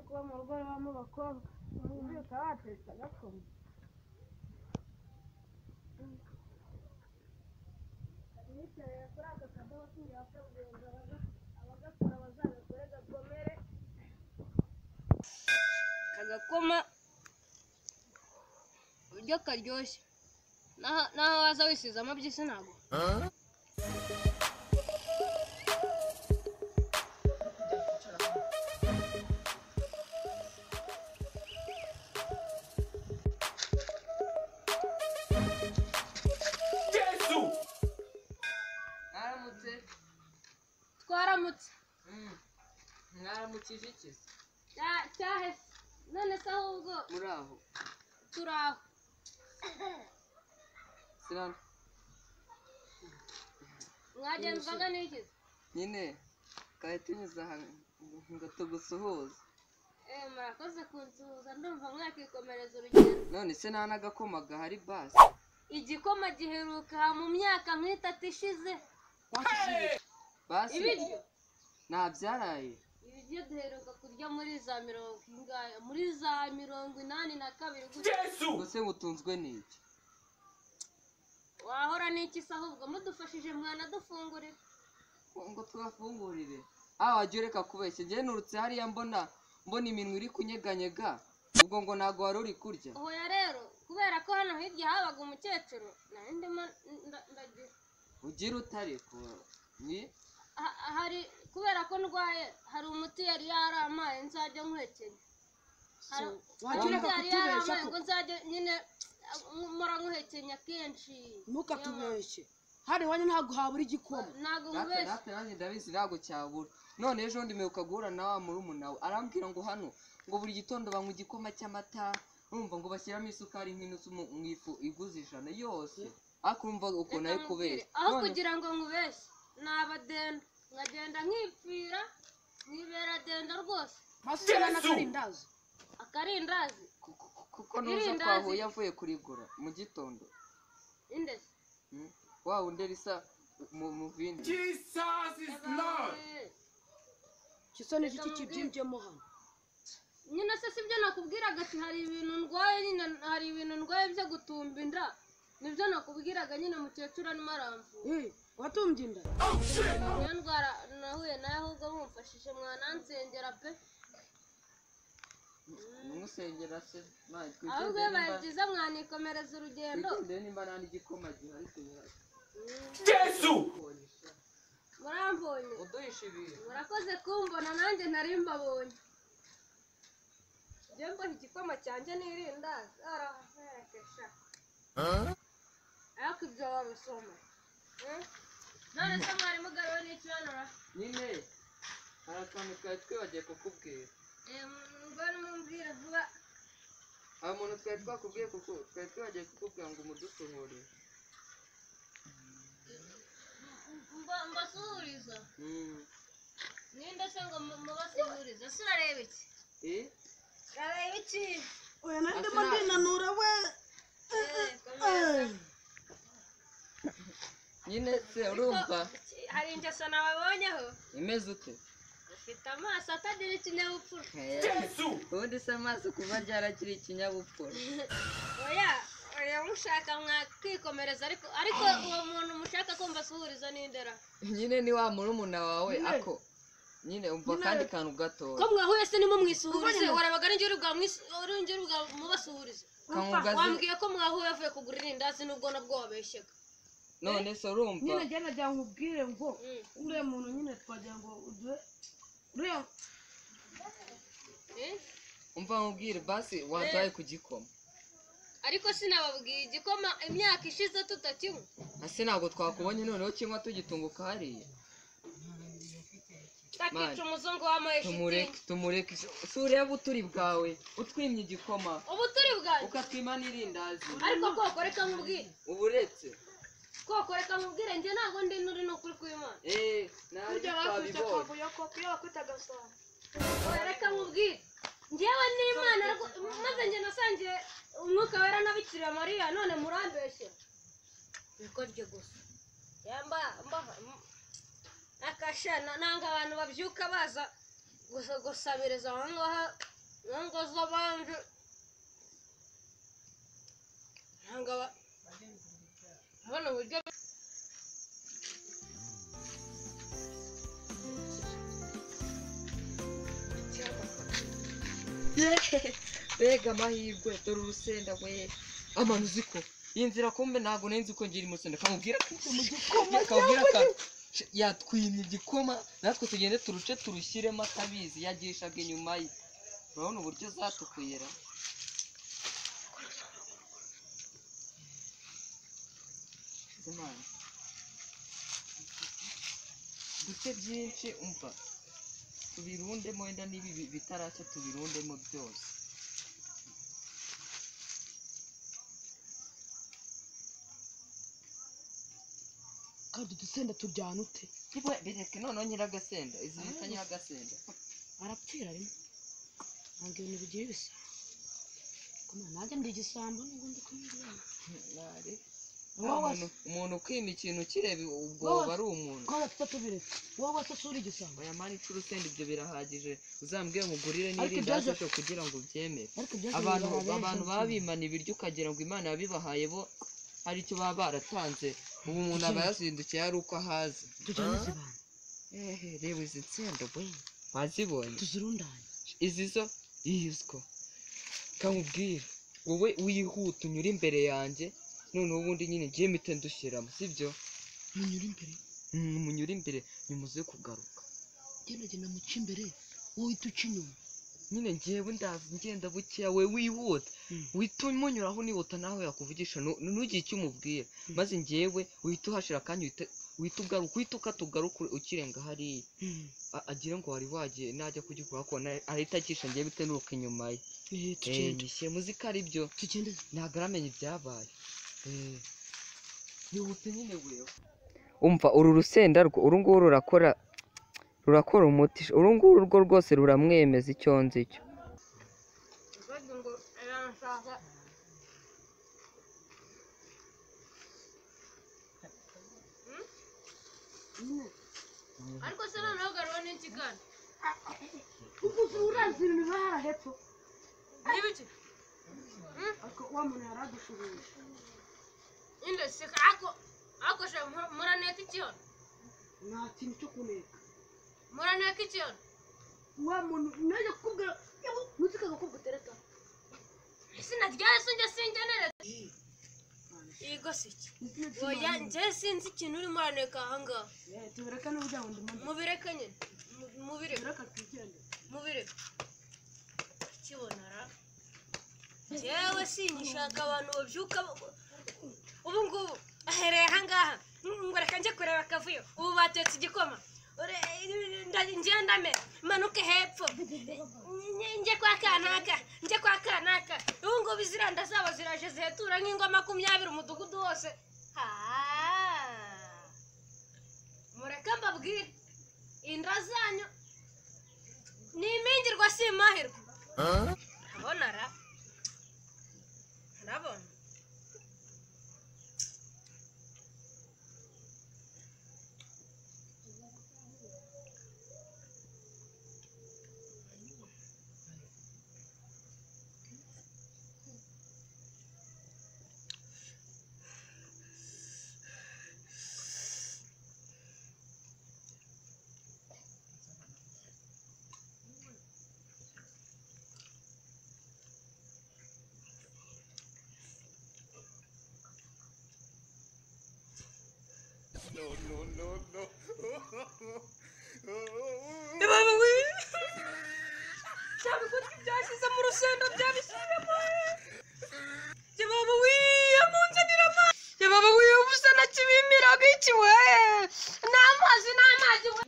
Kuba mu rugo rubamo abakobwa ubyuka batetse agakoma. Nicaye kuri aka kadobo sinjya bakabwira abagakora bazagakore gakomere kagakoma uburyo karyoshye naho waza wisize amabyisi ntabwo. Twaramutse. Mwaramukije iki se? Cyahese none se ahubwo muraho? Turaho. Mwagenzwaga n'iki? Nyine kare tunyuze aha ngo tugusuhuze. Murakoze kunsuhuza, ndumva mwakikomereza urugendo. None se nta n'agakoma gahari basi? Igikoma giheruka mu myaka nk'itatu ishize. Basi ibiryo ntabyaraye. Ibiryo duheruka kurya muri za mirongo ingahe, muri za 82 gutya. Ubwo mutunzwe n'iki? Wahora n'iki se ahubwo mudufashije mwanadufungurira. Ngo tubafungurire? Ah, wajya ureka kubeshya. Njye nurutse hariya mbona iminwa iri kunyeganyega, ubwo ngo ntago wari uri kurya. Oya rero kubera ko hano hirya habaga umukecuru nari ndimo ndagira. Ugira utareko ni hari kubera ko ndwaye hari umuti yari yarampaye nzajya nkuhekenya. Wajya ureka kutubeshya ngo nzajya nyine mpora nkuhekenya kenshi. Ntukatubeshye, hano iwanyu ntabwo habura igikoma. Ntabwo nkubeshye. Data nanjye ndabizi ntabwo cyabura. None ejo bundi mperuka guhura na wa murumuna we, arambwira ngo hano ngo buri gitondo banywa igikoma cy'amata, urumva ngo bashyiramo isukari nk'inusu mu ifu iguze 100 yose. Ariko urumva ukuntu ari kubeshya. Aho kugira ngo nkubeshye nabadenda nkagenda nkipfira nkibera denda rwose. Masura n'akarindazi. Akarindazi kuko nuza twahuye avuye kurigura mu gitondo. Indese wa wundi risa mu vindi. Jesus is Lord. Kisa ni iki kibyimbyemo hano? Nyine se sibyo nakubwiraga ati hari ibintu ndwaye, nyine hari ibintu ndwaye byo gutumba inda. Nibyo nakubwiraga nyine mukecuru arimo aramvura. Watumbye inda? Niyo ndwara nahuye nayo ahubwo mumfashije mwanansengera pe. Musengera se ahubwo bibaye byiza mwanikomereza urugendo. Twigendere nimba nta n'igikoma gihari. Yesu murambonye uduhisha ibintu. Murakoze kumbona nanjye nari mbabonye. Njye mboha igikoma cyanjye n'irindazi araherekesha. Ariko ibyo wabisoma. None se mwari mugariwe n'ikibanura? Nyine hari akantu twari twibagiye kukubwira. Ngwino mumbwire vuba. Hari umuntu twari twakubwiye kuko twari twibagiye kukubwira ngo umudusuhurire. Mbasuhuriza? Ninde se ngo mubasuhurize? Se urareba iki? Urareba iki? Oya nari ndimo ndinanura we. Nyine se urumva hari ingeso nababonyeho imeze ute? Ufite amaso atagira ikinyabupfura. Ubundi se amaso kuva ryarakiri ikinyabupfura. Oya oya mushaka mwakikomereza, ariko uwo muntu mushaka ko mbasuhuriza n'indera. Nyine ni wa murumuna wawe ako nyine umva kandi kantu gatoya. Ko mwahuye se nimo mwisuhurize, warabaga ari njye uri bwa mubasuhurize. Wambwiye ko mwahuye avuye kugura irindazi nubwo nabwo wabeshyaga. None se urumva nyine njye nagira nkubwire ngo uriya muntu nyine twagira ngo uduhe uriya. Umva nkubwire basi waduhaye ku gikoma. Ariko sinababwiye igikoma imyaka ishize tutakinywa. Ase ntabwo twakubonye noneho kinywa tugitunguka hariya. Takica umuzungu wamaye shitingi. Tumureke si ureba uturi bwawe utwimye igikoma. Ubuturi bwanjye ukatwima n'irindazi. Ariko koko reka nkubwire. Uburetse koko reka nkubwire njye ntabwo ndi nuri n'ukuri kw'Imana. Ntabwo twabibonye. Iyo bakwitaga sawa. Reka nkubwire njyewe n'Imana maze njye nasangiye umwuka wera na Bikira Mariya none murambeshye. Bikorye gusa. Yamba akasha nanga abantu babyuka baza gusabiriza aho ngaho. Nanga z'abandi nanga abana uburyo Mbega amahirwe dore urusenda we amana uziko iyi nzira kumbe ntabwo nari nzi ko ngira umusenda kamubwira kamubwira yatwimye igikoma natwe tugende turuce turushyiremo atabizi yagishaga inyuma ye urabona uburyo zatukuyera duce byinshi umva tubirundemo wenda n'ibi bitarashya tubirundemo byose kandi udusenda turyana ute bireke noneho nyiragasenda izi bita nyiragasenda arapfira rimwe ntabwo ibintu bigiye bisa nanjye ndi igisambo nubwo ndi kumwe umuntu ukwima ikintu ukireba ubwo ari umuntu ko tubiretse wowe se uri igisambo oya mani ica urusenda ibyo birahagije uzambwire ngo ugurire n'irindazi ejo kugira ngo ubyemere abantu baba bimana ibiryo ukagira ngo Imana yabibahaye bo hari icyo baba baratanze ubu umuntu aba yazindukiye ari uko ahazi ehe reba izi nsenda we wazibonye tuzirundanye izi zo yizwo kamubwira wowe wihuta unyura imbere yanjye noneho ubundi nyine ngiye mpite ndushyiramo sibyo munyura imbere munyura imbere nyumuze kugaruka genda genda muca imbere wowe uhita uca inyuma nyine ngewe ndaza ngenda bukeya we wihuta uhita umunyuraho unihuta nawe yakuvugisha ntugire icyo umubwira maze ngewe uhita uhashira akanya uhita ugaruka uhita ukata ugaruka ukirenga hariya agira ngo wari wagiye najya kugikora ko ahita akisha ngewe bite nuko inyuma ye nyishyire muzi ko ari byo ntabwo aramenya ibyabaye yihute nyine wewe umva uru rusenda rwo uru nguru rurakora umuti uru nguru rwo rwose ruramwemeza icyo nzi cyo ariko se noneho garuwe n'iki kandi urazi ibintu biba harahepfo n'ibiki ariko wa muntu yaradushubije inde seka ako ako she muraneka iki hano nta kintu cyo kuneka muraneka iki hano wa muntu najya kukubwira ntuzi kagakobwa utereta izina rya Yesu njye sinjya nereta yego si iki oya njye sinzi ikintu urimo uraneka ahangaha tubireke n'uburyo ngo ndimo mubireke nyine mubireke reka twigende mubireke kibona ra njyewe sinyishaka abantu babyuka ubu ngubu ahereye ahangaha ngo reka njye kureba akavuyo ubu batetse igikoma ngendame manuke hepfo njye kwa kanaka njye kwa kanaka ubu ngubu iziranda zabo ziraje zihetura nk'ingo 20 umudugudu wose mureke mbabwire inda zanyu ni impingirwa si imahirwe ndabona ra ndabona No, no, no, no. Byabigutwi byashyize mu rusenda byabishyiramo. Yababa wiya munzanira amazi. Yababa wiya ubusa nakibimiraga iki we. N'amazi n'amazi we.